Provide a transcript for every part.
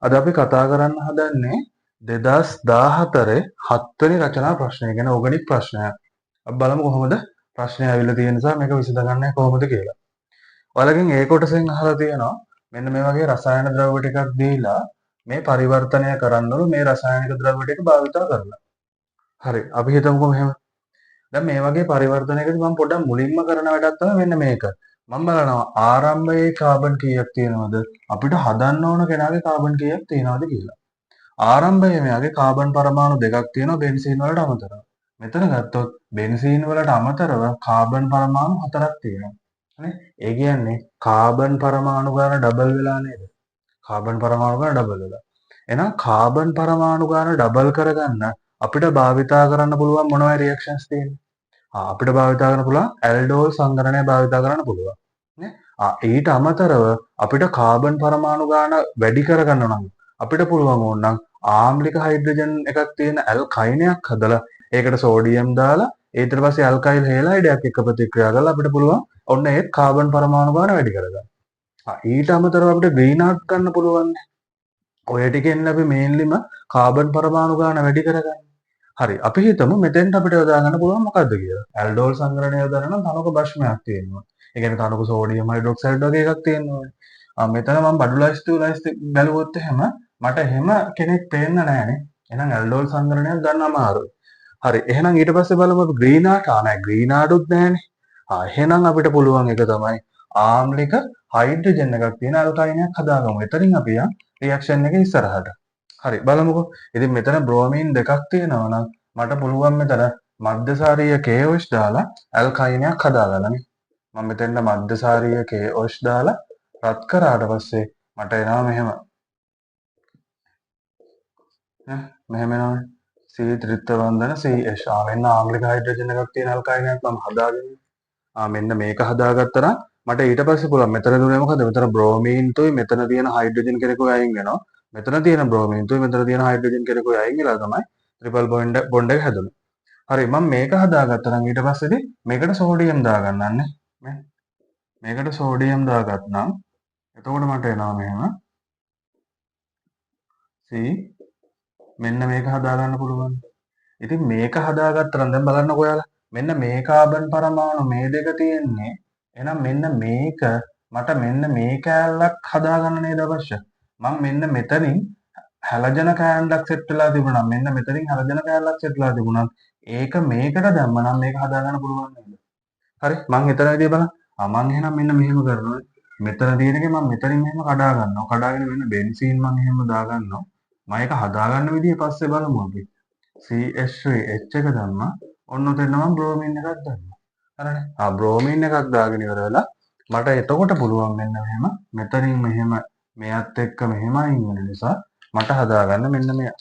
අද අපි කතා කරන්න හදන්නේ 2014 හත්වෙනි රචනා ප්‍රශ්නය ගැන, ඕගනික් ප්‍රශ්නයක්. අපි බලමු කොහොමද ප්‍රශ්නය ඇවිල්ලා තියෙන නිසා මේක විසඳගන්නේ කොහොමද කියලා. ඔයාලගෙන් ඒ කොටසෙන් අහලා තියෙනවා මෙන්න මේ වගේ රසායන ද්‍රව්‍ය ටිකක් දීලා මේ පරිවර්තනය කරන්න ඕන මේ රසායනික ද්‍රව්‍ය ටික භාවිතා කරලා. හරි, අපි හිතමුකෝ මෙහෙම. දැන් මේ වගේ පරිවර්තනයකදී මම පොඩ්ඩක් මුලින්ම කරන වැඩක් තමයි මෙන්න මේක. මම බලනවා ආරම්භයේ කාබන් කීයක් තියෙනවද, අපිට හදන්න ඕන කෙනාගේ කාබන් කීයක් තියෙනවද කියලා. ආරම්භයේ මෙයාගේ කාබන් පරමාණු දෙකක් තියෙනවා බෙන්සීන් වලට අමතරව. මෙතන ගත්තොත් බෙන්සීන් වලට අමතරව කාබන් පරමාණු හතරක් තියෙනවා. නේ? ඒ කියන්නේ කාබන් පරමාණු ගාන ඩබල් වෙලා නේද? කාබන් පරමාණු ගාන ඩබල් වෙලා. එහෙනම් කාබන් පරමාණු ගාන ඩබල් කරගන්න අපිට භාවිතා කරන්න පුළුවන් මොන වගේ රියැක්ෂන්ස් තියෙන්නේ? අපිට භාවිතා කරන්න පුළුවන් ඇල්ඩෝල් සංගණනය භාවිතා කරන්න පුළුවන්. නේ? ඊට අමතරව අපිට කාබන් පරමාණු ගාන වැඩි කරගන්න නම් අපිට පුළුවන් ඕන නම් ආම්ලික හයිඩ්‍රජන් එකක් තියෙන ඇල්කයිනයක් හදලා ඒකට සෝඩියම් දාලා ඊට පස්සේ ඇල්කයිල් හේලයිඩයක් එක්ක ප්‍රතික්‍රියා කරලා අපිට පුළුවන් ඔන්න ඒත් කාබන් පරමාණු ගාන වැඩි කරගන්න. ඊට අමතරව අපිට ග්‍රීනාඩ් ගන්න පුළුවන්. ඔය ටිකෙන් අපි මේන්ලිම කාබන් පරමාණු ගාන වැඩි කරගන්න. හරි, අපි හිතමු මෙතෙන්ට අපිට යොදා ගන්න පුළුවන් මොකද්ද කියලා. ඇල්ඩෝල් සංගණනය යොදන්න නම් තනක භස්මයක් තියෙනවා. ඒ කියන්නේ තනක සෝඩියම් හයිඩ්‍රොක්සයිඩ් වගේ එකක් තියෙනවා. මෙතන මම බඩු ලයිස්තු ලයිස්තු බැලුවොත් එහෙම මට එහෙම කෙනෙක් පේන්න නෑනේ. එහෙනම් ඇල්ඩෝල් සංගණනයක් ගන්න අමාරුයි. හරි, එහෙනම් ඊට පස්සේ බලමු අපි ග්‍රීනාඩ්. නෑ, ග්‍රීනාඩුත් නෑනේ. එහෙනම් අපිට පුළුවන් එක තමයි ආම්ලික හයිඩ්‍රජන් එකක් තියෙන ඇල්කයිනයක් හදාගමු. එතනින් අපි යන් රියැක්ෂන් එක ඉස්සරහට. හරි, බලමුකෝ. ඉතින් මෙතන බ්‍රෝමීන් දෙකක් තියෙනවා නම් මට පුළුවන් මෙතන මධ්‍යසාරීය KOH දාලා ඇල්කයිනයක් හදාගන්න නේ. මම මෙතෙන්ට මධ්‍යසාරීය KOH දාලා රත් කරාට පස්සේ මට එනවා මෙහෙම. නේ, මෙහෙම එනවනේ. C ත්‍රිත්ව බන්ධන CH. මෙන්න ආම්ලික හයිඩ්‍රජන් එකක් තියෙන ඇල්කයිනයක් මම හදාගෙන. මෙන්න මේක හදාගත්තා නම් මට ඊට පස්සේ පුළුවන් මෙතන දුන්නේ මොකද? මෙතන බ්‍රෝමීන් තුයි මෙතන තියෙන හයිඩ්‍රජන් කෙනෙකුයි අයින් වෙනවා. මෙතන තියෙන බ්‍රෝමීන් තුයි මෙතන තියෙන හයිඩ්‍රජන් කෙනෙකුයි අයින් වෙලා තමයි ට්‍රිපල් බොන්ඩ් එක හැදුනේ. හරි, මම මේක හදාගත්තා නම් ඊට පස්සේදී මේකට සෝඩියම් දාගන්නන්නේ. මේකට සෝඩියම් දාගත්නම් එතකොට මට එනවා මෙහෙම C මෙන්න මේක හදාගන්න පුළුවන්. ඉතින් මේක හදාගත්තා නම් දැන් බලන්නකෝ ඔයාලා මෙන්න මේ කාබන් පරමාණු මේ දෙක තියෙන්නේ. එහෙනම් මෙන්න මේක මට මෙන්න මේ කෑල්ලක් හදාගන්න නේද අවශ්‍ය? මම මෙන්න මෙතනින් හැලජන කෑල්ලක් සෙට් වෙලා තිබුණා. මෙන්න මෙතනින් හැලජන කෑල්ලක් සෙට් වෙලා තිබුණා. ඒක මේකට දැම්ම නම් මේක හදාගන්න පුළුවන් නේද? හරි, මං හිතන විදිය බලන්න. මං එහෙනම් මෙන්න මෙහෙම කරනවා. මෙතන තියෙන එකේ මං මෙතනින් මෙහෙම කඩා ගන්නවා. කඩාගෙන මෙන්න බෙන්සීන් මං එහෙම දා ගන්නවා. මම ඒක හදාගන්න විදිය පස්සේ බලමු අපි. CH3H එක දැම්මා. ඔන්න ඔතෙන් මං බ්‍රෝමීන් එකක් දැම්මා. හරිනේ. බ්‍රෝමීන් එකක් දාගෙන ඉවර වෙලා මට එතකොට පුළුවන් මෙන්න මෙහෙම මෙතනින් මෙහෙම මෙයත් එක්ක මෙහෙම අයින් වෙන නිසා මට හදාගන්න මෙන්න මෙයා.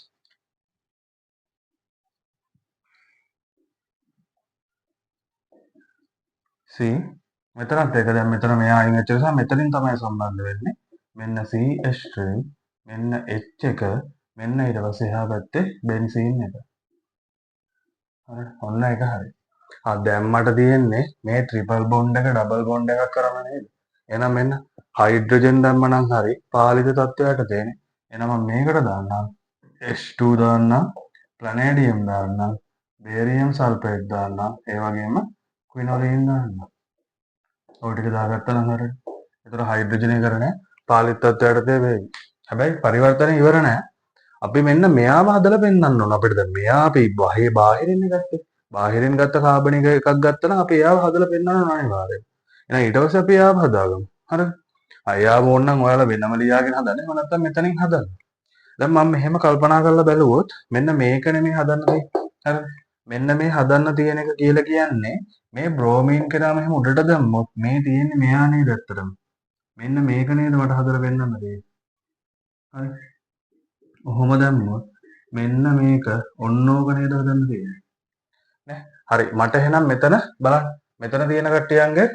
C මෙතනත් එක දැන් මෙතන මෙයා අයින් වෙච්ච නිසා මෙතනින් තමයි සම්බන්ධ වෙන්නේ. මෙන්න CH3 මෙන්න H එක මෙන්න ඊට පස්සේ එහා පැත්තේ බෙන්සීන් එක. හරි, ඔන්න ඒක හරි. දැන් මට තියෙන්නේ මේ ට්‍රිපල් බොන්ඩ් එක ඩබල් බොන්ඩ් එකක් කරන්න නේද? එහෙනම් මෙන්න හයිඩ්‍රජන් දැම්ම නම් හරි පාලිත තත්ත්වයට තියෙන්නේ. එහෙනම් මම මේකට දාන්නම් H2 දාන්නම්, ප්ලැනේඩියම් දාන්නම්, බේරියම් සල්ෆේට් දාන්නම්, ඒ වගේම ක්විනොලින් දාන්නම්. ඔය ටික දාගත්තා නම් හරි. ඒතර හයිඩ්‍රජනීකරණය පාලිත තත්ත්වයට වේවි. හැබැයි පරිවර්තනය ඉවර නෑ. අපි මෙන්න මෙයාව හදලා පෙන්වන්න ඕන. අපිට දැන් මෙයා අපි බාහිරින් ගත්තේ. බාහිරින් ගත්ත කාබනික එකක් ගත්තා නම් අපි එයාව හදලා පෙන්වන්න ඕන අනිවාර්යයෙන්. එහෙනම් ඊට පස්සේ අපි එයාව හදාගමු. හරිද? එයාව ඕන නම් ඔයාලා වෙනම ලියාගෙන හදන්න. එහෙම නැත්නම් මෙතනින් හදන්න. දැන් මම මෙහෙම කල්පනා කරලා බැලුවොත් මෙන්න මේක නෙමෙයි හදන්න තියෙන්නේ. හරිද? මෙන්න මේ හදන්න තියෙන එක කියලා කියන්නේ මේ බ්‍රෝමීන් කෙනා මෙහෙම උඩට දැම්මොත් මේ තියෙන්නේ මෙයා නේද ඇත්තටම. මෙන්න මේක නේද මට හදලා පෙන්වන්න තියෙන්නේ. හරි. ඔහොම දැම්මොත් මෙන්න මේක ඔන්න ඕක නේද හදන්න තියෙන්නේ. නේ? හරි, මට එහෙනම් මෙතන බලන්න. මෙතන තියෙන කට්ටියන්ගේ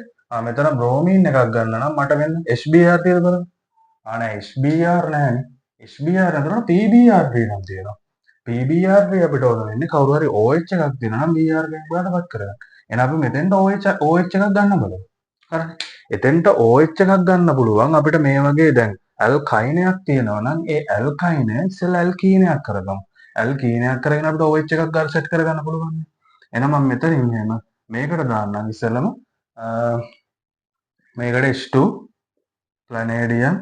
මෙතන බ්‍රෝමීන් එකක් ගන්න නම් මට මෙන්න HBr තියෙද බලන්න. නෑ, HBr නෑනේ. HBr නේද PBr3 නම් තියෙනවා. PBr3 අපිට ඕන වෙන්නේ කවුරු හරි OH එකක් තියෙනවා නම් Br එකක් බාටපත් කරගන්න. එහෙනම් අපි මෙතෙන්ට OH එකක් ගන්න බලමු. හරිනේ. එතෙන්ට OH එකක් ගන්න පුළුවන් අපිට මේ වගේ දැන් ඇල්කයිනයක් තියෙනවා නම් ඒ ඇල්කයිනය ඉස්සෙල්ලා ඇල්කීනයක් කරගමු. ඇල්කීනයක් කරගෙන අපිට OH එකක් ගන්න සෙට් කරගන්න පුළුවන්. එහෙනම් මම මෙතනින් එහෙම මේකට දාන්නම් ඉස්සෙල්ලම මේකට H2 vanadium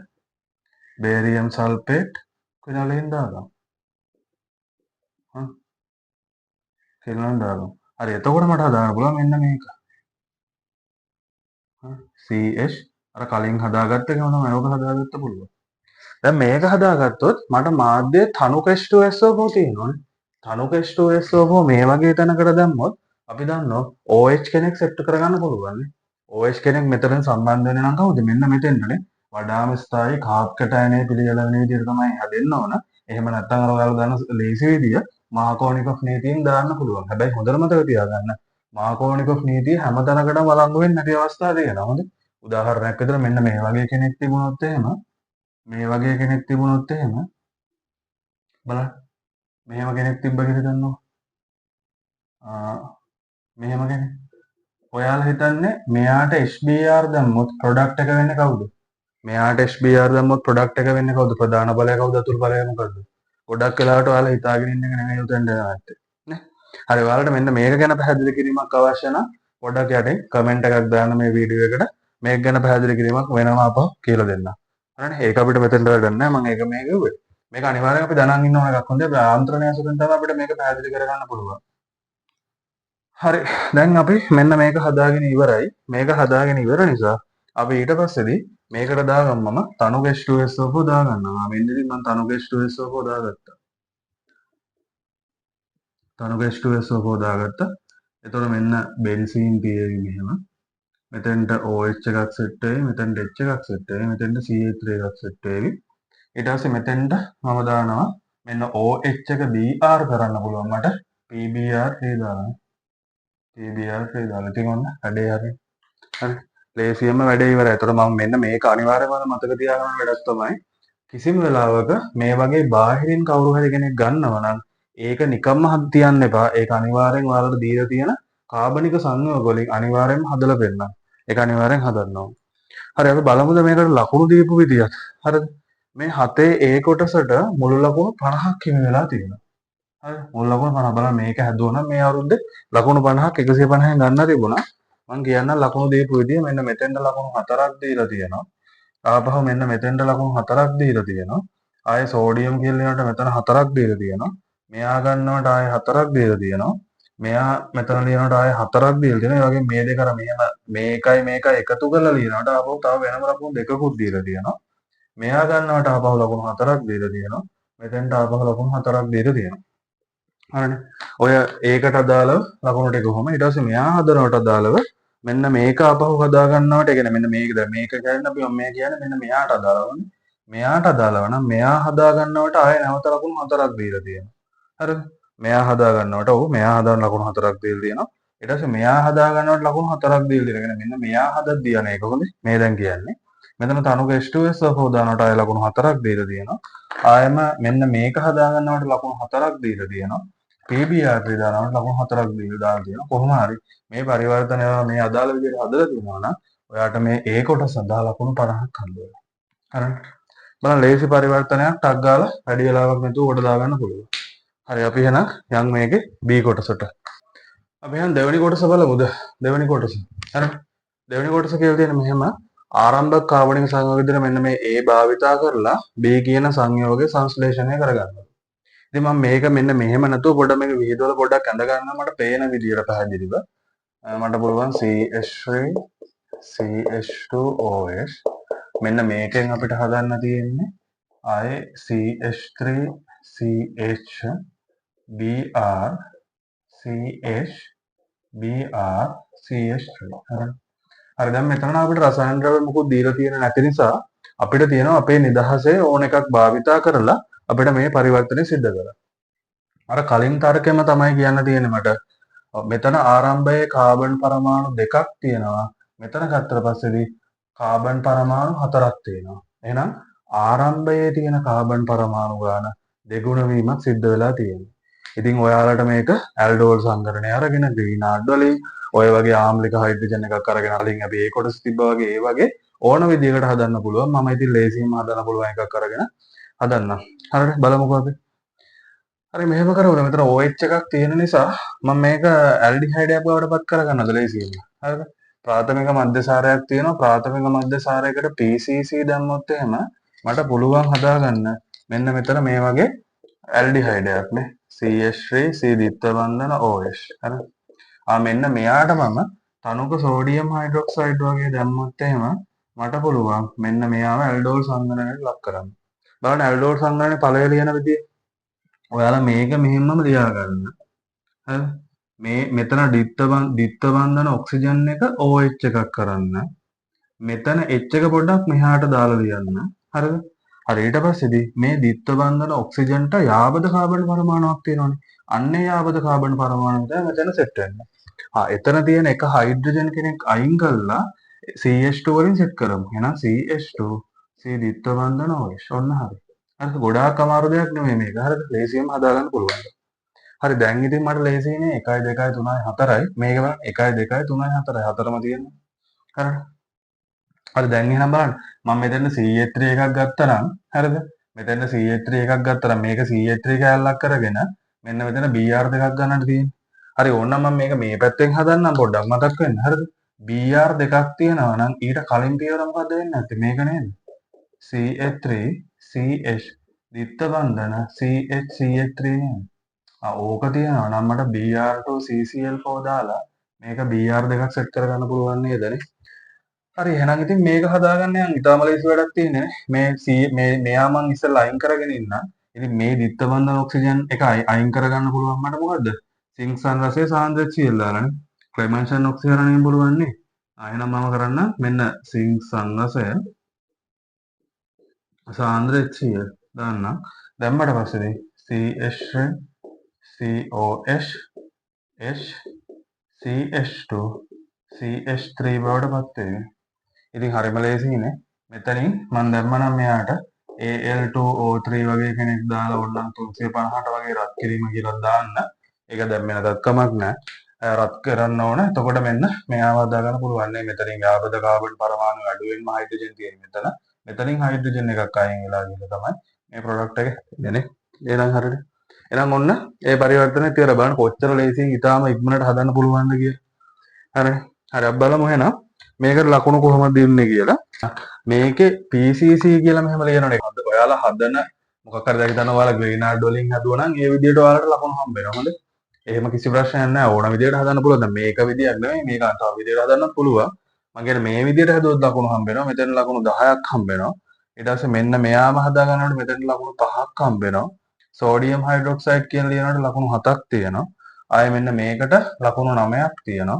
barium sulphate ක්විනොලින් දාගමු. හා ක්විනොලින් දාගමු. හරි, එතකොට මට හදාගන්න පුළුවන් මෙන්න මේක. CH අර කලින් හදාගත්ත එකම තමයි, ඔක හදාගත්ත පුළුවන්. දැන් මේක හදාගත්තොත් මට මාධ්‍යයේ තනුක H2SO4 තියෙනවනේ. තනුක H2SO4 මේ වගේ තැනකට දැම්මොත් අපි දන්නවා OH කෙනෙක් සෙට් කරගන්න පුළුවන් නේ. OH කෙනෙක් මෙතන සම්බන්ධ වෙන්නේ නම් කවුද? මෙන්න මෙතෙන්ටනේ. වඩාම ස්ථායී කාබ්කටයනය පිළියෙල වෙන විදිහට තමයි හැදෙන්න ඕන. එහෙම නැත්නම් අර ඔයාලා දන්න ලේසි විදිය මාකෝනිකොෆ් නීතියෙන් දාන්න පුළුවන්. හැබැයි හොඳට මතක තියාගන්න, මාකෝනිකොෆ් නීතිය හැම තැනකටම වළංගු වෙන්නේ නැති අවස්ථා තියෙනවා. හොඳ උදාහරණයක් විතර මෙන්න මේ වගේ කෙනෙක් තිබුණොත් එහෙම, මේ වගේ කෙනෙක් තිබුණොත් එහෙම, බලන්න මෙහෙම කෙනෙක් තිබ්බ කියලා හිතන්නකෝ. මෙහෙම කෙනෙක්. ඔයාලා හිතන්නේ මෙයාට HBr දැම්මොත් ප්‍රොඩක්ට් එක වෙන්නේ කවුද? මෙයාට HBr දැම්මොත් ප්‍රොඩක්ට් එක වෙන්නේ කවුද? ප්‍රධාන බලය කවුද? අතුරු බලය මොකද්ද? ගොඩක් වෙලාවට ඔයාලා හිතාගෙන ඉන්න එක නෙමෙයි උතෙන්ට යන්නේ නැත්තේ නේ. හරි, ඔයාලට මෙන්න මේක ගැන පැහැදිලි කිරීමක් අවශ්‍ය නම් පොඩ්ඩක් යටින් කමෙන්ට් එකක් දාන්න මේ වීඩියෝ එකට. මේක ගැන පැහැදිලි කිරීමක් වෙනම ආපහු කියලා දෙන්නම්. හරිනේ? ඒක අපිට මෙතෙන්ට වැඩක් නෑ. මම ඒක මේ කිව්වේ. මේක අනිවාර්යෙන් අපි දැනන් ඉන්න ඕන එකක්. හොඳයි. යාන්ත්‍රණය ඇසුරෙන් තමයි අපිට මේක පැහැදිලි කරගන්න පුළුවන්. හරි. දැන් අපි මෙන්න මේක හදාගෙන ඉවරයි. මේක හදාගෙන ඉවර නිසා අපි ඊට පස්සේදී මේකට දාගමු මම තනුක H2SO4 දාගන්නවා. මෙන්න ඉතින් මම තනුක H2SO4 දාගත්තා. තනුක H2SO4 දාගත්තා. එතකොට මෙන්න බෙන්සීන් තියෙවි මෙහෙම. මෙතෙන්ට OH එකක් සෙට් වෙවි, මෙතෙන්ට H එකක් සෙට් වෙවි, මෙතෙන්ට CH3 එකක් සෙට් වෙවි. ඊට පස්සේ මෙතෙන්ට මම දානවා මෙන්න OH එක Br කරන්න පුළුවන් මට PBr3 දානවා. PBr3 දාලා ඉතින් ඔන්න වැඩේ හරි. හරි. ලේසියෙන්ම වැඩේ ඉවරයි. එතකොට මම මෙන්න මේක අනිවාර්යයෙන්ම මතක තියාගන්න වැඩක් තමයි, කිසිම වෙලාවක මේ වගේ බාහිරින් කවුරු හරි කෙනෙක් ගන්නව නම් ඒක නිකම්ම හද තියන්න එපා. ඒක අනිවාර්යෙන් ඔයාලට දීලා තියෙන කාබනික සංයෝග වලින් අනිවාර්යෙන්ම හදලා පෙන්නන්න. ඒක අනිවාර්යෙන් හදන්න ඕන. හරි, අපි බලමුද මේකට ලකුණු දීපු විදියත්. හරිද? මේ හතේ ඒ කොටසට මුළු ලකුණු 50ක් හිමි වෙලා තියෙනවා. හරි, මුළු ලකුණු 50. බලන්න, මේක හැදුවා නම් මේ අවුරුද්දේ ලකුණු 50ක් 150න් ගන්න තිබුණා. මං කියන්න ලකුණු දීපු විදිය, මෙන්න මෙතෙන්ට ලකුණු 4ක් දීලා තියෙනවා. ආපහු මෙන්න මෙතෙන්ට ලකුණු 4ක් දීලා තියෙනවා. ආයේ සෝඩියම් කියලා එනකොට මෙතන 4ක් දීලා තියෙනවා. මෙයා ගන්නවට ආයේ 4ක් දීලා තියෙනවා. මෙයා මෙතන ලියනකොට ආයේ 4ක් දීලා තියෙනවා. ඒ වගේම මේ දෙක අර මෙහෙම මේකයි මේකයි එකතු කරලා ලියනකොට ආපහු තව වෙනම ලකුණු දෙකකුත් දීලා තියෙනවා. මෙයා ගන්නවට ආපහු ලකුණු 4ක් දීලා තියෙනවා. මෙතෙන්ට ආපහු ලකුණු 4ක් දීලා තියෙනවා. හරිනේ. ඔය ඒකට අදාළව ලකුණු ටික කොහොම, ඊට පස්සේ මෙයා හදනවට අදාළව මෙන්න මේක ආපහු හදා ගන්නවට, ඒ කියන්නේ මෙන්න මේක, දැන් මේක කියන්නේ අපි මේ කියන්නේ මෙන්න මෙයාට අදාළවනේ. මෙයාට අදාළව නම් මෙයා හදා ගන්නවට ආයෙ නැවත ලකුණු 4ක් දීලා තියෙනවා. හරිද? මෙයා හදා ගන්නවට, ඔව්, මෙයා හදාන ලකුණු 4ක් දීලා තියෙනවා. ඊට පස්සේ මෙයා හදා ගන්නවට ලකුණු 4ක් දීලා තියෙනවා. කියන්නේ මෙන්න මෙයා හදද්දී යන එක හොඳේ. මේ දැන් කියන්නේ. මෙතන තනුක H2SO4 දානවට ආයෙ ලකුණු 4ක් දීලා තියෙනවා. ආයෙම මෙන්න මේක හදා ගන්නවට ලකුණු 4ක් දීලා තියෙනවා. PBr3 දානවට ලකුණු 4ක් දීලා දාලා තියෙනවා. කොහොම හරි මේ පරිවර්තනය මේ අදාළ විදිහට හදලා තියෙනවා නම් ඔයාට මේ ඒ කොටස සඳහා ලකුණු 50ක් හම්බ වෙනවා. හරිනේ. බලන්න, ලේසි පරිවර්තනයක්, ටක් ගාලා වැඩි වෙලාවක් නැතුව කොට දාගන්න පුළුවන්. හරි, අපි එහෙනම් යන් මේකේ B කොටසට. අපි එහෙනම් දෙවෙනි කොටස බලමුද? දෙවෙනි කොටස. හරි. දෙවෙනි කොටස කියලා තියෙන මෙහෙම ආරම්භක කාබනික සංයෝග විදිහට මෙන්න මේ A භාවිතා කරලා B කියන සංයෝගය සංශ්ලේෂණය කරගන්නවා. ඉතින් මම මේක මෙන්න මෙහෙම නැතුව පොඩ්ඩක් මේක විහිදුවලා පොඩ්ඩක් ඇඳ ගන්න මට පේන විදිහට පැහැදිලිව. මට පුළුවන් CH3 CH2OH මෙන්න මේකෙන් අපිට හදන්න තියෙන්නේ ආයේ CH3 CH Br CH Br CH3. හරි. හරි, දැන් මෙතන අපිට රසායන ද්‍රව්‍ය මොකුත් දීලා තියෙන නැති නිසා අපිට තියෙනවා අපේ නිදහසේ ඕන එකක් භාවිතා කරලා අපිට මේ පරිවර්තනය සිද්ධ කරන්න. අර කලින් තර්කෙම තමයි කියන්න තියෙන්නේ මට. මෙතන ආරම්භයේ කාබන් පරමාණු දෙකක් තියෙනවා. මෙතන ගත්තට පස්සේදී කාබන් පරමාණු හතරක් තියෙනවා. එහෙනම් ආරම්භයේ තියෙන කාබන් පරමාණු ගාන දෙගුණ වීමක් සිද්ධ වෙලා තියෙනවා. ඉතින් ඔයාලට මේක ඇල්ඩෝල් සංකරණය අරගෙන ග්‍රීනාඩ් වලින් ඔය වගේ ආම්ලික හයිඩ්‍රජන් එකක් අරගෙන කලින් අපි ඒ කොටස තිබ්බා වගේ ඒ වගේ ඕන විදිහකට හදන්න පුළුවන්. මම ඉතින් ලේසියෙන්ම හදන්න පුළුවන් එකක් අරගෙන හදන්නම්. හරිද? බලමුකෝ අපි. හරි, මෙහෙම කරමු. මෙතන OH එකක් තියෙන නිසා මම මේක ඇල්ඩිහයිඩ් එකක් බවට පත් කරගන්නද ලේසියෙන්ම. හරිද? ප්‍රාථමික මධ්‍යසාරයක් තියෙනවා. ප්‍රාථමික මධ්‍යසාරයකට PCC දැම්මොත් එහෙම මට පුළුවන් හදාගන්න මෙන්න මෙතන මේ වගේ ඇල්ඩිහයිඩ් එකක් නේ. CH3 C ද්විත්ව බන්ධන OH. හරි. ආ, මෙන්න මෙයාට මම තනුක සෝඩියම් හයිඩ්‍රොක්සයිඩ් වගේ දැම්මොත් එහෙම මට පුළුවන් මෙන්න මෙයාව ඇල්ඩෝල් සංගණනයට ලක් කරන්න. බලන්න ඇල්ඩෝල් සංගණනයේ ඵලය ලියන විදිය. ඔයාලා මේක මෙහෙම්මම ලියා ගන්න. හරි. මේ මෙතන ද්විත්ව බන්ධන ඔක්සිජන් එක OH එකක් කරන්න. මෙතන H එක පොඩ්ඩක් මෙහාට දාලා ලියන්න. හරිද? හරි, ඊට පස්සේදී මේ ද්විත්ව බන්ධන ඔක්සිජන්ට යාබද කාබන් පරමාණුවක් තියෙනවනේ. අන්න ඒ යාබද කාබන් පරමාණුව තමයි මෙතන සෙට් වෙන්නේ. ආ, එතන තියෙන එක හයිඩ්‍රජන් කෙනෙක් අයින් කරලා CH2 වලින් සෙට් කරමු. එහෙනම් CH2 C ද්විත්ව බන්ධන OH. ඔන්න හරි. හරිද? ගොඩාක් අමාරු දෙයක් නෙමෙයි මේක. හරිද? ලේසියෙන්ම හදාගන්න පුළුවන්. හරි, දැන් ඉතින් මට ලේසියිනේ. 1 2 3 4යි. මේක බලන්න, 1 2 3 4යි, හතරම තියෙනවා. හරිද? හරි, දැන් එහෙනම් බලන්න, මම මෙතන CH3 එකක් ගත්තා නම්, හරිද? මෙතන CH3 එකක් ගත්තා නම් මේක CH3 කෑල්ලක් කරගෙන මෙන්න මෙතන Br දෙකක් ගන්නට තියෙන්නේ. හරි, ඕනනම් මම මේක මේ පැත්තෙන් හදන්නම් පොඩ්ඩක් මතක් වෙන්න. හරිද? Br දෙකක් තියෙනවා නම් ඊට කලින් පියවර මොකද්ද වෙන්නේ නැත්තේ? මේක නේද? CH3 CH ද්විත්ව බන්ධන CH CH3 නේද? ආ, ඕක තියෙනවා නම් මට Br2 CCl4 දාලා මේක Br දෙකක් සෙට් කරගන්න පුළුවන් නේද නේ? හරි, එහෙනම් ඉතින් මේක හදාගන්න යන් ඉතාම ලේසි වැඩක් තියෙන්නේ නේ. මේ C මේ මෙයා මං ඉස්සෙල්ලා අයින් කරගෙන ඉන්නම්. ඉතින් මේ ද්විත්ව බන්ධන ඔක්සිජන් එක අයින් කරගන්න පුළුවන් මට මොකද්ද? Sync සංරසයේ සාන්ද්‍ර HCl දාලානේ. ක්ලෙමන්සන් ඔක්සිහරණයෙන් පුළුවන් නේ. ආ, එහෙනම් මම කරන්න මෙන්න සිංක් සංරසය සාන්ද්‍ර HCl දාන්නම්. දැම්මට පස්සේ CH COH H CH2 CH3 බවට පත් වෙන්නේ. ඉතින් හරිම ලේසියිනේ. මෙතනින් මම දැම්මනම් මෙයාට Al2O3 වගේ කෙනෙක් දාලා ඕනනම් 350ට වගේ රත් කිරීම කියලා දාන්න. ඒක දැම්මේ නැතත් කමක් නැහැ. රත් කරන්න ඕන. එතකොට මෙන්න මෙයාව හදාගන්න පුළුවන් නේ. මෙතනින් ව්‍යාපද කාබන් පරමාණු අඩුවෙන්ම හයිඩ්‍රජන් තියෙන මෙතන. මෙතනින් හයිඩ්‍රජන් එකක් අයින් වෙලා ගිහලා තමයි මේ ප්‍රොඩක්ට් එක එන්නේ නේ. එහෙනම් හරිනේ. එහෙනම් ඔන්න ඒ පරිවර්තනය තියලා බලන්න කොච්චර ලේසියෙන් ඉතාම ඉක්මනට හදන්න පුළුවන්ද කියලා. හරි. හරි, අපි බලමු එහෙනම් මේකට ලකුණු කොහොමද දෙන්නේ කියලා. මේකේ PCC කියලා මෙහෙම ලියනවනේ. ඔයාලා හදන මොකක් හරි දැන් හිතන්න ඔයාලා ග්‍රීනාඩ් වලින් හදුවා නම් ඒ විදිහට ඔයාලට ලකුණු හම්බ වෙනවා. හොඳ? එහෙම කිසි ප්‍රශ්නයක් නැහැ. ඕන විදිහට හදන්න පුළුවන්. දැන් මේක විදියක් නෙමෙයි, මේක තව විදිහට හදන්නත් පුළුවන්. මං කියන්නේ මේ විදිහට හදුවොත් ලකුණු හම්බ වෙනවා. මෙතන ලකුණු 10ක් හම්බ වෙනවා. ඊට පස්සේ මෙන්න මෙයාම හදා ගන්නකොට මෙතන ලකුණු 5ක් හම්බ වෙනවා. සෝඩියම් හයිඩ්‍රොක්සයිඩ් කියන ලියනකොට ලකුණු 7ක් තියෙනවා. ආයෙ මෙන්න මේකට ලකුණු 9ක් තියෙනවා.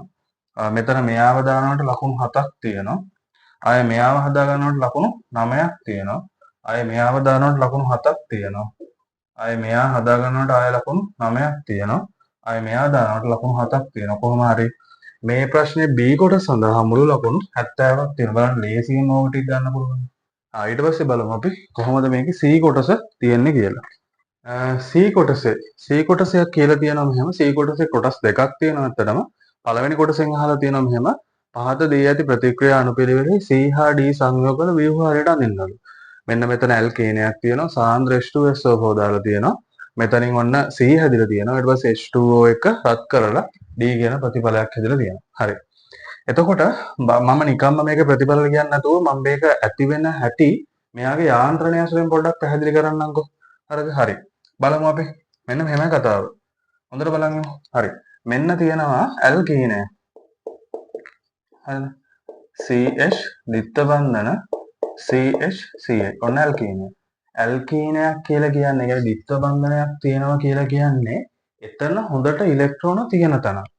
මෙතන මෙයාව දානකොට ලකුණු 7ක් තියෙනවා. ආයෙ මෙයාව හදා ගන්නකොට ලකුණු 9ක් තියෙනවා. ආයෙ මෙයාව දානකොට ලකුණු 7ක් තියෙනවා. ආයෙ මෙයා හදා ගන්නකොට ආයෙ ලකුණු 9ක් තියෙනවා. ආයෙ මෙයා දානකොට ලකුණු 7ක් තියෙනවා. කොහොම හරි මේ ප්‍රශ්නේ B කොටස සඳහා මුළු ලකුණු 70ක් තියෙනවා. බලන්න ලේසියෙන් ඕක ටික ගන්න පුළුවන්. ආ, ඊට පස්සේ බලමු අපි කොහොමද මේකේ C කොටස තියෙන්නේ කියලා. C කොටසේ, C කොටසයක් කියලා තියෙනවා මෙහෙම. C කොටසේ කොටස් දෙකක් තියෙනවා ඇත්තටම. පළවෙනි කොටසෙන් අහලා තියෙනවා මෙහෙම, පහත දී ඇති ප්‍රතික්‍රියා අනුපිළිවෙලේ C හා D සංයෝග වල ව්‍යුහ හරියට අඳින්නලු. මෙන්න මෙතන ඇල්කේනයක් තියෙනවා. සාන්ද්‍ර H2SO4 දාලා තියෙනවා. මෙතනින් ඔන්න C හැදිලා තියෙනවා. ඊට පස්සේ H2O එක රත් කරලා D කියන ප්‍රතිඵලයක් හැදිලා තියෙනවා. හරි. එතකොට මම නිකම්ම මේක ප්‍රතිඵල කියන්නේ නැතුව මම මේක ඇති වෙන හැටි මෙයාගේ යාන්ත්‍රණය ඇසුරෙන් පොඩ්ඩක් පැහැදිලි කරන්නම්කෝ. හරිද? හරි. බලමු අපි. මෙන්න මෙහෙමයි කතාව. හොඳට බලන්න. හරි. මෙන්න තියෙනවා ඇල්කීනය. හරිද? CH ද්විත්ව බන්ධන CH CH, ඔන්න ඇල්කීනය. ඇල්කීනයක් කියලා කියන්නේ, ඒ කියන්නේ ද්විත්ව බන්ධනයක් තියෙනවා කියලා කියන්නේ එතන හොඳට ඉලෙක්ට්‍රෝන තියෙන තැනක්.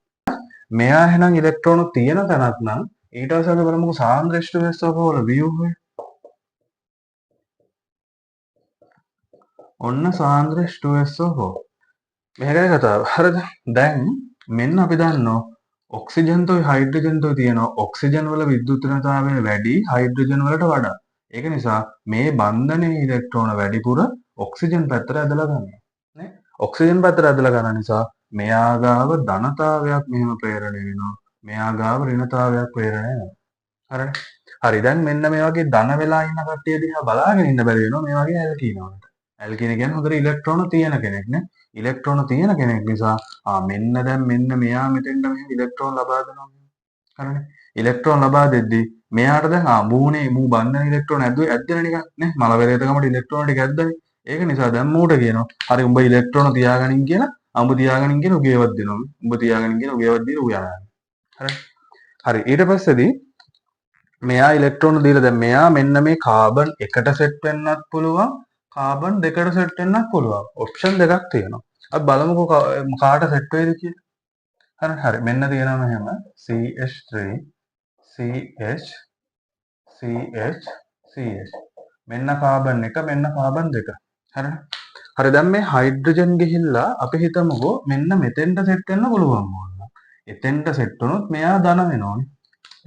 මෙයා එහෙනම් ඉලෙක්ට්‍රෝන තියෙන තැනක් නම් ඊට පස්සේ අපි බලමුකෝ සාන්ද්‍ර H2SO4 වල ව්‍යුහය. ඔන්න සාන්ද්‍ර H2SO4. මේකයි කතාව. හරිද? දැන් මෙන්න අපි දන්නවා ඔක්සිජන් තොයි හයිඩ්‍රජන් තොයි තියෙනවා. ඔක්සිජන් වල විද්‍යුත් ඍණතාවය වැඩි හයිඩ්‍රජන් වලට වඩා. ඒක නිසා මේ බන්ධනයේ ඉලෙක්ට්‍රෝන වැඩිපුර ඔක්සිජන් පැත්තට ඇදලා ගන්නවා. නේ? ඔක්සිජන් පැත්තට ඇදලා ගන්න නිසා මෙයා ගාව ධනතාවයක් මෙහෙම ප්‍රේරණය වෙනවා. මෙයා ගාව ඍණතාවයක් ප්‍රේරණය වෙනවා. හරිනේ? හරි, දැන් මෙන්න මේ වගේ ධන වෙලා ඉන්න කට්ටිය දිහා බලාගෙන ඉන්න බැරි වෙනවා මේ වගේ ඇල්කීන වලට. ඇල්කීන කියන්නේ හොඳට ඉලෙක්ට්‍රෝන තියෙන කෙනෙක් නේ. ඉලෙක්ට්‍රෝන තියෙන කෙනෙක් නිසා මෙන්න දැන් මෙන්න මෙයා මෙතෙන්ට මෙහෙම ඉලෙක්ට්‍රෝන ලබා දෙනවා. හරිනේ. ඉලෙක්ට්‍රෝන ලබා දෙද්දි මෙයාට දැන් මූනේ මූ බන්ධන ඉලෙක්ට්‍රෝන ඇද්දෙන නිකන් නේ. මල පෙරේතකමට ඉලෙක්ට්‍රෝන ටික ඇද්දනේ. ඒක නිසා දැන් මූට කියනවා හරි උඹ ඉලෙක්ට්‍රෝන තියාගනින් කියලා, උඹ තියාගනින් කියලා උගේවත් දෙනවා. උඹ තියාගනින් කියලා උගේවත් දීලා ඌ යනවා. හරි. හරි, ඊට පස්සේදී මෙයා ඉලෙක්ට්‍රෝන දීලා දැන් මෙයා මෙන්න මේ කාබන් එකට සෙට් වෙන්නත් පුළුවන්, කාබන් දෙකට සෙට් වෙන්නත් පුළුවන්. ඔප්ෂන් දෙකක් තියෙනවා. අපි බලමුකෝ කාට සෙට් වෙයිද කියලා. හරි හරි, මෙන්න තියෙනවා මෙහෙම CH3 CH CH CH. මෙන්න කාබන් එක, මෙන්න කාබන් දෙක. හරිනේ. හරි, දැන් මේ හයිඩ්‍රජන් ගිහිල්ලා අපි හිතමුකෝ මෙන්න මෙතෙන්ට සෙට් වෙන්න පුළුවන් ඕන. එතෙන්ට සෙට් වුණොත් මෙයා ධන වෙනවනේ.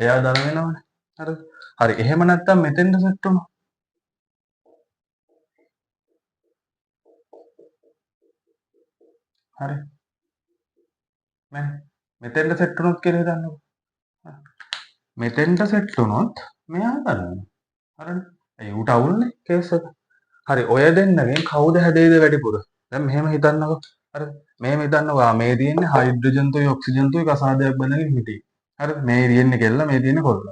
එයා ධන වෙනවනේ. හරිද? හරි, එහෙම නැත්තම් මෙතෙන්ට සෙට් වුණොත් හරි. මෙන්න මෙතෙන්ට සෙට් වුණොත් කියලා හිතන්නකෝ. මෙතෙන්ට සෙට් වුණොත් මෙයා ධන වෙනවා. හරිනේ. ඇයි ඌට අවුල්නේ කේස් එක. හරි, ඔය දෙන්නගෙන් කවුද හැදෙයිද වැඩිපුර? දැන් මෙහෙම හිතන්නකෝ. හරිද? මෙහෙම හිතන්නකෝ. මේ තියෙන්නේ හයිඩ්‍රජන් තුයි ඔක්සිජන් තුයි කසාදයක් බඳගෙන හිටියේ. හරිද? මේ තියෙන්නේ කෙල්ල, මේ තියෙන්නේ කොල්ල.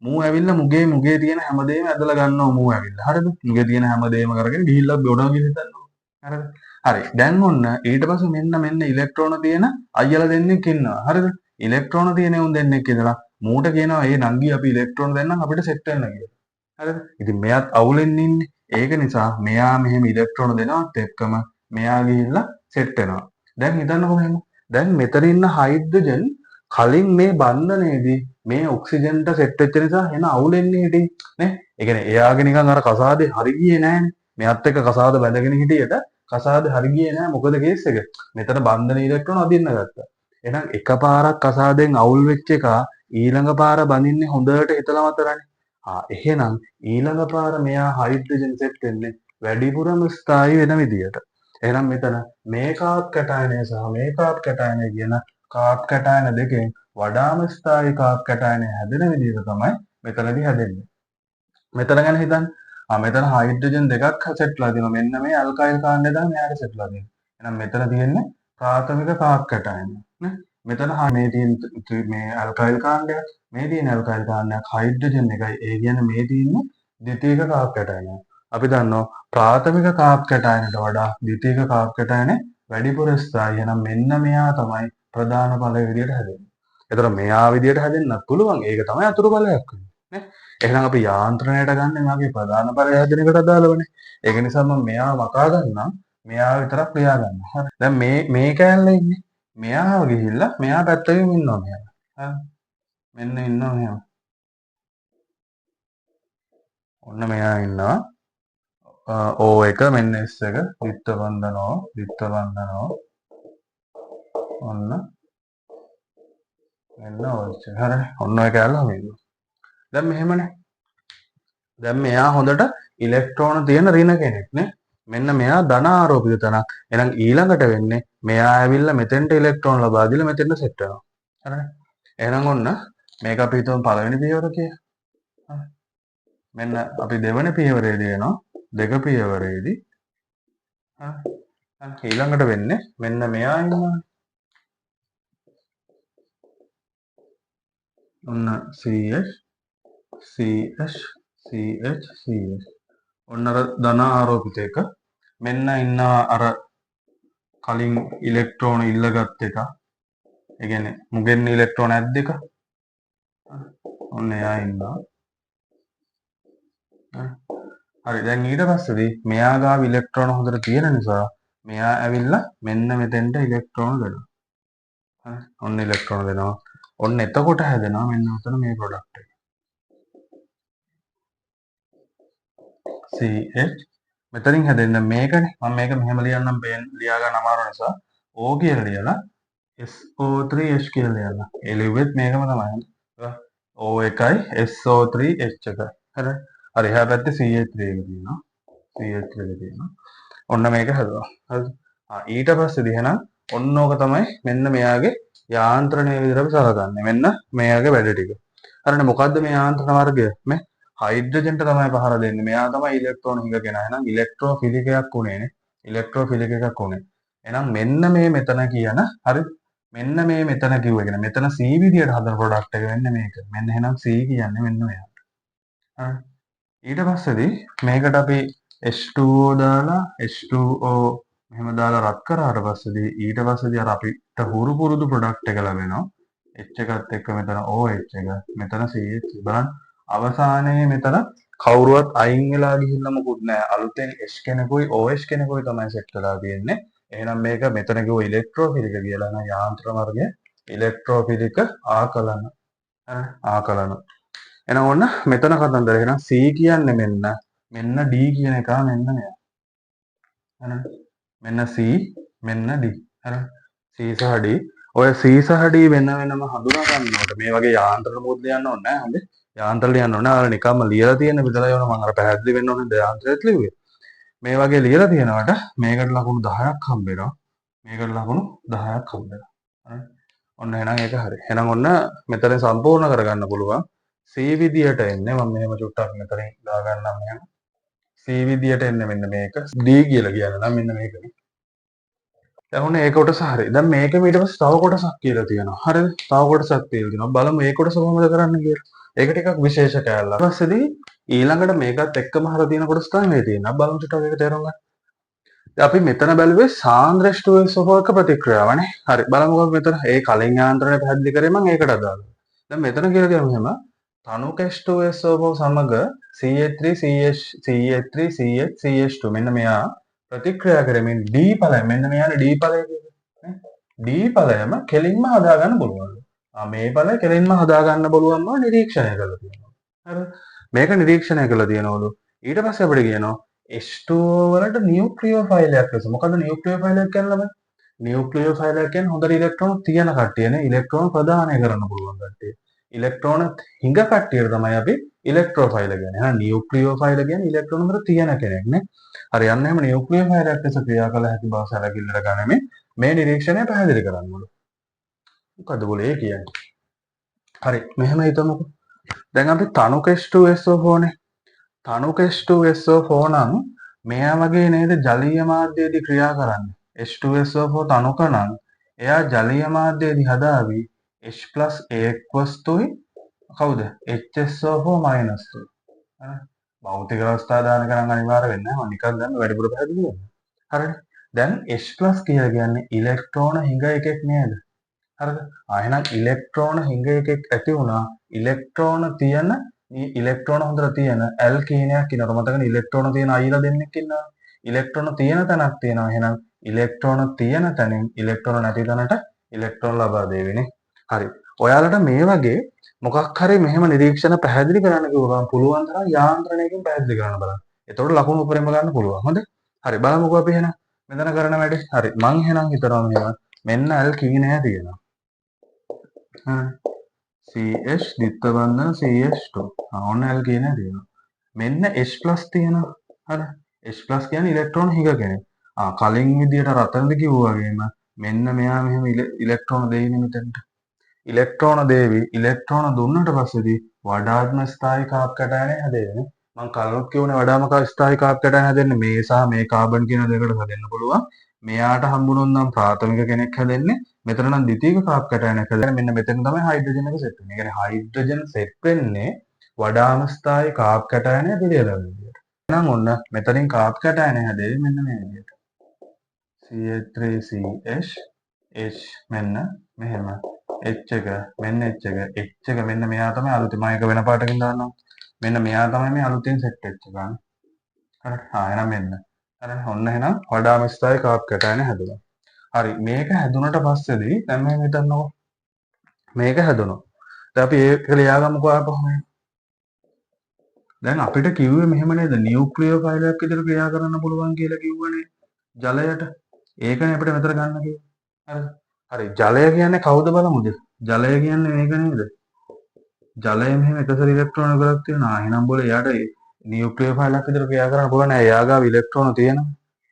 මූ ඇවිල්ලා මුගේ මුගේ තියෙන හැමදේම ඇදලා ගන්නවා මූ ඇවිල්ලා. හරිද? මුගේ තියෙන හැමදේම කරගෙන ගිහිල්ලා බොනවා කියලා හිතන්නකෝ. හරිද? හරි. දැන් ඔන්න ඊට පස්සේ මෙන්න මෙන්න ඉලෙක්ට්‍රෝන තියෙන අයියලා දෙන්නෙක් ඉන්නවා. හරිද? ඉලෙක්ට්‍රෝන තියෙන උන් දෙන්නෙක් ඉඳලා මූට කියනවා ඒ නංගි අපි ඉලෙක්ට්‍රෝන දෙන්නම් අපිට සෙට් වෙන්න කියලා. හරිද? ඉතින් මෙයාත් අවුලෙන් ඉන්නේ. ඒක නිසා මෙයා මෙහෙම ඉලෙක්ට්‍රෝන දෙනවත් එක්කම මෙයා ගිහිල්ලා සෙට් වෙනවා. දැන් හිතන්නකෝ මෙහෙම. දැන් මෙතන ඉන්න හයිඩ්‍රජන් කලින් මේ බන්ධනයේදී මේ ඔක්සිජන්ට සෙට් වෙච්ච නිසා එන අවුලෙන් හිටියේ නේ. ඒ කියන්නේ එයාගේ නිකන් අර කසාදේ හරි ගියේ නෑනේ. මෙයාත් එක්ක කසාද බැඳගෙන හිටියට කසාද හරි ගියේ නෑ. මොකද කේස් එක? මෙතන බන්ධන ඉලෙක්ට්‍රෝන අදින්න ගත්තා. එහෙනම් එකපාරක් කසාදෙන් අවුල් වෙච්ච එක ඊළඟ පාර බඳින්නේ හොඳට හිතලා මතරනේ. එහෙනම් ඊළඟ පාර මෙයා හයිඩ්‍රජන් සෙට් වෙන්නේ වැඩිපුරම ස්ථායී වෙන විදියට. එහෙනම් මෙතන මේ කාබ් කැටයනය සහ මේ කාබ් කැටයනය කියන කාබ් කැටයන දෙකෙන් වඩාම ස්ථායී කාබ් කැටයනය හැදෙන විදියට තමයි මෙතනදී හැදෙන්නේ. මෙතන ගැන හිතන්න. මෙතන හයිඩ්‍රජන් දෙකක් සෙට්ලා තියෙනවා. මෙන්න මේ ඇල්කයිල් කාණ්ඩය තමයි මෙයාට සෙට්ලා තියෙන්නේ. එහෙනම් මෙතන තියෙන්නේ ප්‍රාථමික කාබ් කැටයනය නේ. මෙතන මේ තියෙන මේ ඇල්කයිල් කාණ්ඩයක්, මේ තියෙන ඇල්කයිල් කාණ්ඩයක් හයිඩ්‍රජන් එකයි. ඒ කියන්නේ මේ තියෙන්නේ ද්විතීක කාබ් කැටයනය. අපි දන්නවා ප්‍රාථමික කාබ් කැටයනට වඩා ද්විතීක කාබ් කැටයනය වැඩිපුර ස්ථායී. එහෙනම් මෙන්න මෙයා තමයි ප්‍රධාන ඵලය විදියට හැදෙන්නේ. එතකොට මෙයා විදියට හැදෙන්නත් පුළුවන්. ඒක තමයි අතුරු ඵලයක් වෙන්නේ නේ. එහෙනම් අපි යාන්ත්‍රණයට ගන්න මෙයාගේ ප්‍රධාන ඵලය හැදෙන එකට අදාළවනේ. ඒක නිසා මම මෙයා මකා ගන්නම්, මෙයා විතරක් ලියා ගන්න. හරි. දැන් මේ මේ කෑල්ල ඉන්නේ. මෙයාව ගිහිල්ලා මෙයා පැත්තකින් ඉන්නවා මෙයා. හරි. මෙන්න ඉන්නවා මෙයා. ඔන්න මෙයා ඉන්නවා. O එක මෙන්න S එක ද්විත්ව බන්ධන O, ද්විත්ව බන්ධන O. ඔන්න මෙන්න OH එක. හරිනේ. ඔන්න ඔය කෑල්ල හැම ඉන්නවා. දැන් මෙහෙමනේ. දැන් මෙයා හොඳට ඉලෙක්ට්‍රෝන තියෙන ඍණ කෙනෙක් නේ. මෙන්න මෙයා ධන ආරෝපිත තැනක්. එහෙනම් ඊළඟට වෙන්නේ මෙයා ඇවිල්ලා මෙතෙන්ට ඉලෙක්ට්‍රෝන ලබා දීලා මෙතෙන්ට සෙට් වෙනවා. හරිනේ. එහෙනම් ඔන්න මේක අපි හිතමු පළවෙනි පියවර කියලා. හරි. මෙන්න අපි දෙවෙනි පියවරේදී එනවා. දෙක පියවරේදී හරි. ඊළඟට වෙන්නේ මෙන්න මෙයා ඉන්නවා. ඔන්න CH CH CH CH. ඔන්න අර ධන ආරෝපිත එක. මෙන්න ඉන්නවා අර කලින් ඉලෙක්ට්‍රෝන ඉල්ලගත් එක. ඒ කියන්නේ මුගෙන් ඉලෙක්ට්‍රෝන ඇද්ද එක. ඔන්න එයා ඉන්නවා. හරි, දැන් ඊට පස්සේදී මෙයා ගාව ඉලෙක්ට්‍රෝන හොඳට තියෙන නිසා මෙයා ඇවිල්ලා මෙන්න මෙතෙන්ට ඉලෙක්ට්‍රෝන දෙනවා. හරි, ඔන්න ඉලෙක්ට්‍රෝන දෙනවා. ඔන්න එතකොට හැදෙනවා මෙන්න උතන මේ ප්‍රොඩක්ට් එක. CH මෙතනින් හැදෙන්න මේකනේ. මම මේක මෙහෙම ලියන්නම්, පේන ලියා ගන්න අමාරු නිසා O කියලා ලියලා SO3H කියලා ලියන්න. ඒ ලිව්වෙත් මේකම තමයි. O එකයි SO3H එකයි. හරි. හරි, එහා පැත්තේ CH3 එක තියෙනවා. CH3 එක තියෙනවා. ඔන්න මේක හැදුවා. හරිද? ඊට පස්සේදී එහෙනම් ඔන්න ඕක තමයි මෙන්න මෙයාගේ යාන්ත්‍රණය විදිහට අපි සලකන්නේ. මෙන්න මෙයාගේ වැඩ ටික. හරිනේ, මොකද්ද මේ යාන්ත්‍රණ වර්ගය? මේ හයිඩ්‍රජන්ට තමයි පහර දෙන්නේ. මෙයා තමයි ඉලෙක්ට්‍රෝන හිඟ කෙනා. එහෙනම් ඉලෙක්ට්‍රෝෆිලික් එකක් උනේ නේ. ඉලෙක්ට්‍රෝෆිලික් එකක් උනේ. එහෙනම් මෙන්න මේ මෙතන කියන, හරි, මෙන්න මේ මෙතන කිව්ව එක නේ. මෙතන C විදියට හදන ප්‍රොඩක්ට් එක වෙන්නේ මේක. මෙන්න එහෙනම් C කියන්නේ මෙන්න මෙයා. හරි. ඊට පස්සේදී මේකට අපි H2O දාලා, H2O මෙහෙම දාලා රත් කරාට පස්සේදී, ඊට පස්සේදී අර අපිට හුරු පුරුදු ප්‍රොඩක්ට් එක ලැබෙනවා. H එකත් එක්ක මෙතන OH එක, මෙතන CH. බලන්න, අවසානයේ මෙතන කවුරුවත් අයින් වෙලා ගිහිල්ලා මොකුත් නෑ. අලුතෙන් H කෙනෙකුයි OH කෙනෙකුයි තමයි සෙට් වෙලා තියෙන්නේ. එහෙනම් මේක මෙතන කිව්ව ඉලෙක්ට්‍රෝෆිලික කියලා නම් යාන්ත්‍ර වර්ගය ඉලෙක්ට්‍රෝෆිලික ආකලන. හරි, ආකලන. එහෙනම් ඔන්න මෙතන කතන්දර. එහෙනම් C කියන්නේ මෙන්න මෙන්න D කියන එක මෙන්න මෙයා. හරි. මෙන්න C, මෙන්න D. හරි. C සහ D. ඔය C සහ D වෙන වෙනම හඳුනා ගන්නකොට මේ වගේ යාන්ත්‍රණ මොකද ලියන්න ඕනේ නෑ. හොඳේ. යාන්ත්‍ර ලියන්න ඕනේ. අර නිකම්ම ලියලා තියෙන විතරයි ඕන. මම අර පැහැදිලි වෙන්න ඕනේ යාන්ත්‍රයත් ලිව්වේ. මේ වගේ ලියලා තියෙනවට මේකට ලකුණු 10ක් හම්බ වෙනවා. මේකට ලකුණු 10ක් හම්බ වෙනවා. හරි. ඔන්න එහෙනම් ඒක හරි. එහෙනම් ඔන්න මෙතන සම්පූර්ණ කරගන්න පුළුවන්. C විදියට එන්නේ, මම මෙහෙම චුට්ටක් මෙතනින් දාගන්නම් මෙහෙම. C විදියට එන්නේ මෙන්න මේක. D කියලා කියන්න නම් මෙන්න මේකනේ. දැන් ඔන්න ඒ කොටස හරි. දැන් මේකෙම ඊට පස්සේ තව කොටසක් කියලා තියෙනවා. හරිද? තව කොටසක් කියලා තියෙනවා. බලමු ඒ කොටස කොහොමද කරන්න කියලා. ඒක ටිකක් විශේෂ කෑල්ලක්. ඊට පස්සේදී ඊළඟට මේකත් එක්කම හර තියෙන කොටස තමයි මේ තියෙන්නේ. අපි බලමු ටිකක් ඒක තේරුම් ගන්න. දැන් අපි මෙතන බැලුවේ සාන්ද්‍ර H2SO4 එක ප්‍රතික්‍රියාවනේ. හරි, බලමුකෝ අපි මෙතන ඒ කලින් යාන්ත්‍රණය පැහැදිලි කරේ මම ඒකට අදාළව. දැන් මෙතන කියලා තියෙනවා මෙහෙම, තනුක H2SO4 සමග CH3 CH CH3 CH CH2 මෙන්න මෙයා ප්‍රතික්‍රියා කරමින් D ඵලය, මෙන්න මෙයානේ D ඵලය කියන්නේ නේ. D ඵලයම කෙලින්ම හදාගන්න පුළුවන්. ආ, මේ ඵලය කෙලින්ම හදාගන්න පුළුවන් බව නිරීක්ෂණය කරලා තියෙනවා. හරිද? මේක නිරීක්ෂණය කරලා තියෙනවලු. ඊට පස්සේ අපිට කියනවා H2O වලට නියුක්ලියෝෆයිලයක් ලෙස. මොකද්ද නියුක්ලියෝෆයිලයක් කියන්නේ ළමයි? නියුක්ලියෝෆයිලයක් කියන්නේ හොඳට ඉලෙක්ට්‍රෝන තියෙන කට්ටියනේ. ඉලෙක්ට්‍රෝන ප්‍රදානය කරන්න පුළුවන් කට්ටිය. ඉලෙක්ට්‍රෝන හිඟ කට්ටියට තමයි අපි ඉලෙක්ට්‍රෝෆයිල කියන්නේ. එහෙනම් නියුක්ලියෝෆයිල කියන්නේ ඉලෙක්ට්‍රෝන හොඳට තියෙන කෙනෙක් නේ. හරි, යන්න එහෙම නියුක්ලියෝෆයිලයක් ලෙස ක්‍රියා කළ හැකි බව සැලකිල්ලට ගනිමින් මේ නිරීක්ෂණය පැහැදිලි කරන්න ඕන. මොකද්ද බෝලේ ඒ කියන්නේ? හරි, මෙහෙම හිතමුකෝ. දැන් අපි තනුක H2SO4 නේ. තනුක H2SO4 නම් මෙයා වගේ නේද ජලීය මාධ්‍යයේදී ක්‍රියා කරන්නේ? H2SO4 තනුක නම් එයා ජලීය මාධ්‍යයේදී හදාවි H+ ඒක් වස්තුයි, කවුද? HSO4 minus තුයි. හරි. භෞතික අවස්ථා දාන එක නම් අනිවාර්ය වෙන්නේ නැහැ. මම නිකන් දැන් වැඩිපුර පැහැදිලි වෙන්න. හරිනේ. දැන් H+ කියලා කියන්නේ ඉලෙක්ට්‍රෝන හිඟ එකෙක් නේද? හරිද? ආ, එහෙනම් ඉලෙක්ට්‍රෝන හිඟ එකෙක් ඇති වුණා. ඉලෙක්ට්‍රෝන තියෙන, මේ ඉලෙක්ට්‍රෝන හොඳට තියෙන ඇල්කීනයක් ඉන්නවා. මතකනේ ඉලෙක්ට්‍රෝන තියෙන අයිලා දෙන්නෙක් ඉන්නවා. ඉලෙක්ට්‍රෝන තියෙන තැනක් තියෙනවා. එහෙනම් ඉලෙක්ට්‍රෝන තියෙන තැනින් ඉලෙක්ට්‍රෝන නැති තැනට ඉලෙක්ට්‍රෝන ලබා දෙවිනේ. හරි. ඔයාලට මේ වගේ මොකක් හරි මෙහෙම නිරීක්ෂණ පැහැදිලි කරන්න කිව්ව ගමන් පුළුවන් තරම් යාන්ත්‍රණයකින් පැහැදිලි කරන්න බලන්න. එතකොට ලකුණු උපරිම ගන්න පුළුවන්. හොඳේ? හරි, බලමුකෝ අපි එහෙනම් මෙතන කරන වැඩේ. හරි, මං එහෙනම් හිතනවා මෙහෙම, මෙන්න ඇල්කීනය තියෙනවා. හරි. CH ද්විත්ව බන්ධන CH2. ආ, ඔන්න ඇල්කීනය තියෙනවා. මෙන්න H+ තියෙනවා. හරි. H+ කියන්නේ ඉලෙක්ට්‍රෝන හිඟ කෙනෙක්. ආ, කලින් විදියට රතනද කිව්වා වගේම මෙන්න මෙයා මෙහෙම ඉලෙක්ට්‍රෝන දෙයිනේ මෙතනට. ඉලෙක්ට්‍රෝන දේවි. ඉලෙක්ට්‍රෝන දුන්නට පස්සේදී වඩාත්ම ස්ථායී කාබ් කැටයනය හැදෙන්නේ. මං කලිනුත් කියුණේ වඩාම ස්ථායී කාබ් කැටයන හැදෙන්නේ මේ සහ මේ කාබන් කියන දෙකට හැදෙන්න පුළුවන්. මෙයාට හම්බුනොත් නම් ප්‍රාථමික කෙනෙක් හැදෙන්නේ. මෙතන නම් ද්විතීක කාබ් කැටයනයක් හැදෙන්නේ. මෙන්න මෙතන තමයි හයිඩ්‍රජන් එක සෙට් වෙන්නේ. ඒ කියන්නේ හයිඩ්‍රජන් සෙට් වෙන්නේ වඩාම ස්ථායී කාබ් කැටයනය පිළියෙල විදියට. එහෙනම් ඔන්න මෙතනින් කාබ් කැටයනය හැදෙන්නේ මෙන්න මේ විදියට. CH3CH H මෙන්න මෙහෙම H එක, මෙන්න H එක, H එක, මෙන්න මෙයා තමයි අලුතෙන්. මම එක වෙන පාටකින් දාන්නම්. මෙන්න මෙයා තමයි මේ අලුතෙන් සෙට් වෙච්ච එක. හරි. ආ, එහෙනම් මෙන්න. හරි. ඔන්න එහෙනම් වඩාම ස්ථායී කාබ් කැටයන හැදුණා. හරි. මේක හැදුනට පස්සේදී දැන් මෙහෙම හිතන්නකෝ. මේක හැදුණා. දැන් අපි ඒක ලියාගමුකෝ ආපහු. දැන් අපිට කිව්වේ මෙහෙම නේද? නියුක්ලියෝෆයිලයක් විදිහට ක්‍රියා කරන්න පුළුවන් කියලා කිව්වනේ ජලයට. ඒකනේ අපිට මෙතන ගන්න කිව්වේ. හරිද? හරි, ජලය කියන්නේ කවුද බලමුද? ජලය කියන්නේ මේක නේද? ජලය මෙහෙම එකසර ඉලෙක්ට්‍රෝන විතරක් තියෙනවා. එහෙනම් බෝල එයාට නියුක්ලියෝෆයිලයක් විදිහට ක්‍රියා කරන්න පුළුවන් නෑ. එයා ගාව ඉලෙක්ට්‍රෝන තියෙනවා.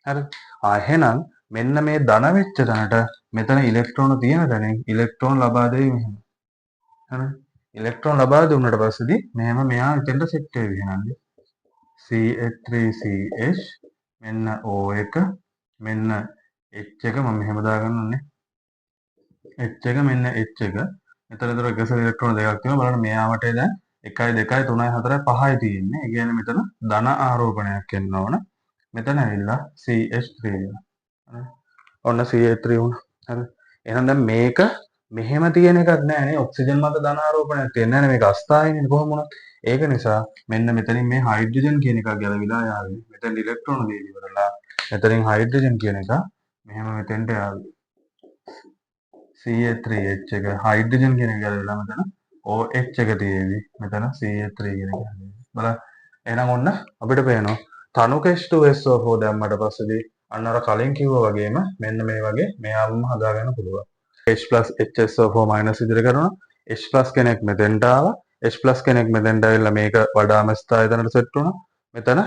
හරි. ආ, එහෙනම් මෙන්න මේ ධන වෙච්ච තැනට, මෙතන ඉලෙක්ට්‍රෝන තියෙන තැනින් ඉලෙක්ට්‍රෝන ලබා දෙවි මෙහෙම. හරි. ඉලෙක්ට්‍රෝන ලබා දුන්නට පස්සේදී මෙහෙම මෙයා එතෙන්ට සෙට් වෙවි එහෙනම්. CH3CH, මෙන්න O එක, මෙන්න H එක. මම මෙහෙම දාගන්න ඕනේ. H එක, මෙන්න H එක. මෙතන ඒතර එක ඉලෙක්ට්‍රෝන දෙකක් තියෙනවා. බලන්න, මෙයා වටේ දැන් 1යි 2යි 3යි 4යි 5යි තියෙන්නේ. ඒ කියන්නේ මෙතන ධන ආරෝපණයක් එන්න ඕන. මෙතන ඇවිල්ලා CH3 වෙනවා. ඔන්න CH3 වුණා. හරි. එහෙනම් දැන් මේක මෙහෙම තියෙන එකක් නෑ නේ. ඔක්සිජන් මත ධන ආරෝපණයක් තියෙන්නේ නෑ නේ. මේක අස්ථායීනේ කොහොම වුණත්. ඒක නිසා මෙන්න මෙතනින් මේ හයිඩ්‍රජන් කියන එක ගැලවිලා යාවි. මෙතෙන් ඉලෙක්ට්‍රෝන දීලා ඉවරලා මෙතනින් හයිඩ්‍රජන් කියන එක මෙහෙම මෙතෙන්ට යාවි. CH3H එක, හයිඩ්‍රජන් කියන එක ගැලවිලා මෙතන OH එක තියෙවි. මෙතන CH3 කියන එක හැදෙවි. බලන්න. එහෙනම් ඔන්න අපිට පේනවා තනුක H2SO4 දැම්මට පස්සේදී අන්න අර කලින් කිව්වා වගේම මෙන්න මේ වගේ මෙයාවම හදාගන්න පුළුවන්. H HSO4 minus ඉදිරි කරනවා. H කෙනෙක් මෙතෙන්ට ආවා. H කෙනෙක් මෙතෙන්ට ඇවිල්ලා මේක වඩාම ස්ථායී තැනට සෙට් වුණා. මෙතන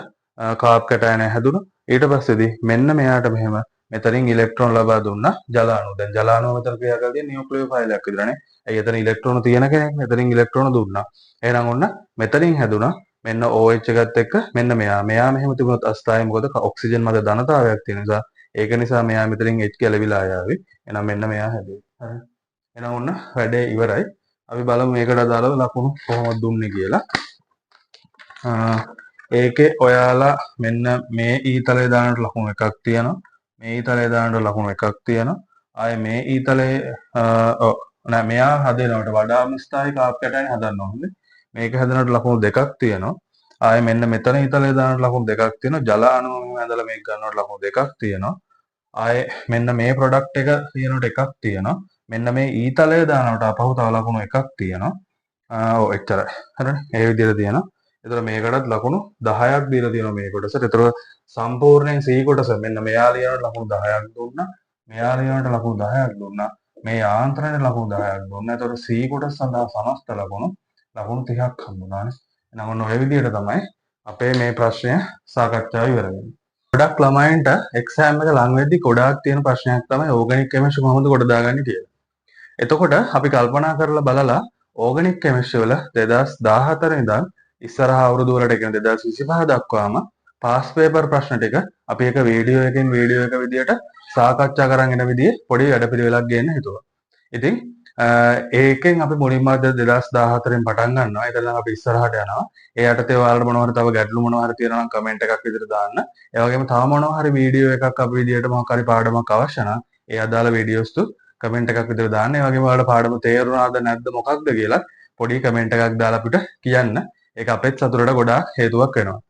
කාබ් කැටයනය හැදුණා. ඊට පස්සේදී මෙන්න මෙයාට මෙහෙම මෙතනින් ඉලෙක්ට්‍රෝන ලබා දුන්නා ජල අණුව. දැන් ජල අණුව මෙතන ක්‍රියා කරලා තියෙන්නේ නියුක්ලියෝෆයිල් එකක් විතරනේ. ඇයි, එතන ඉලෙක්ට්‍රෝන තියෙන කෙනෙක් මෙතනින් ඉලෙක්ට්‍රෝන දුන්නා. එහෙනම් ඔන්න මෙතනින් හැදුනා මෙන්න OH එකත් එක්ක මෙන්න මෙයා. මෙයා මෙහෙම තිබුණොත් අස්ථායී, මොකද ඔක්සිජන් මත ධනතාවයක් තියෙන නිසා. ඒක නිසා මෙයා මෙතනින් H ගැලවිලා යාවි. එහෙනම් මෙන්න මෙයා හැදෙයි. හරි. එහෙනම් ඔන්න වැඩේ ඉවරයි. අපි බලමු මේකට අදාළව ලකුණු කොහොමද දුන්නේ කියලා. ඒකේ ඔයාලා මෙන්න මේ ඊතලේ දානට ලකුණු එකක් තියෙනවා. මේ ඊතලේ දානට ලකුණු එකක් තියෙනවා. ආයේ මේ ඊතලේ, ඔව් නෑ, මෙයා හදනවට වඩාම ස්ථායී කාබ් කැටයන් හදන්න ඕනේ. මේක හදනවට ලකුණු දෙකක් තියෙනවා. ආයේ මෙන්න මෙතන ඊතලේ දානට ලකුණු දෙකක් තියෙනවා. ජල අණුව මෙහෙම ඇඳලා මේක ගන්නවට ලකුණු දෙකක් තියෙනවා. ආයේ මෙන්න මේ ප්‍රොඩක්ට් එක තියෙනවට එකක් තියෙනවා. මෙන්න මේ ඊතලය දානවට අපහු තව ලකුණු එකක් තියෙනවා. ඔව්, එච්චරයි. හරිනේ. ඒ විදිහට තියෙනවා. එතකොට මේකටත් ලකුණු 10ක් දීලා තියෙනවා මේ කොටසට. එතකොට සම්පූර්ණයෙන් C කොටස මෙන්න මෙයා ලියනවට ලකුණු 10ක් දුන්නා. මෙයා ලියනවට ලකුණු 10ක් දුන්නා. මේ යාන්ත්‍රණයට ලකුණු 10ක් දුන්නා. එතකොට C කොටස සඳහා සමස්ත ලකුණු ලකුණු 30ක් හම්බුණානේ. එහෙනම් ඔන්න ඔය විදිහට තමයි අපේ මේ ප්‍රශ්නය සාකච්ඡාව ඉවර වෙන්නේ. ගොඩක් ළමයින්ට එක්සෑම් එක ලඟ වෙද්දි ගොඩාක් තියෙන ප්‍රශ්නයක් තමයි ඕගනික් කෙමිස්ට්‍රි කොහොමද ගොඩ දාගන්නේ කියලා. එතකොට අපි කල්පනා කරලා බලලා ඕගනික් කෙමිස්ට්‍රි වල 2014 ඉඳන් ඉස්සරහ අවුරුදු වලට, ඒ කියන්නේ 2025 දක්වාම පාස් පේපර් ප්‍රශ්න ටික අපි එක වීඩියෝ එකකින් වීඩියෝ එක විදියට සාකච්ඡා කරන් එන විදිහේ පොඩි වැඩපිළිවෙලක් ගේන්න හිතුවා. ඉතින් ඒකෙන් අපි මුලින්ම 2014න් පටන් ගන්නවා. ඒතන අපි ඉස්සරහට යනවා. ඒ යටතේ ඔයාලට මොනවා හරි තව ගැටලු මොනවා හරි තියෙනවා නම් කමෙන්ට් එකක් විදිහට දාන්න. ඒ වගේම තව මොනවා හරි වීඩියෝ එකක් අපි විදිහට මොකක් හරි පාඩමක් අවශ්‍ය නම් ඒ අදාළ වීඩියෝස් තු කමෙන්ට් එකක් විදිහට දාන්න. ඒ වගේම ඔයාලට පාඩම තේරුණාද නැද්ද මොකක්ද කියලා පොඩි කමෙන්ට් එකක් දාලා අපිට කියන්න. ඒක අපෙත් සතුටට ගොඩාක් හේතුවක් වෙනවා.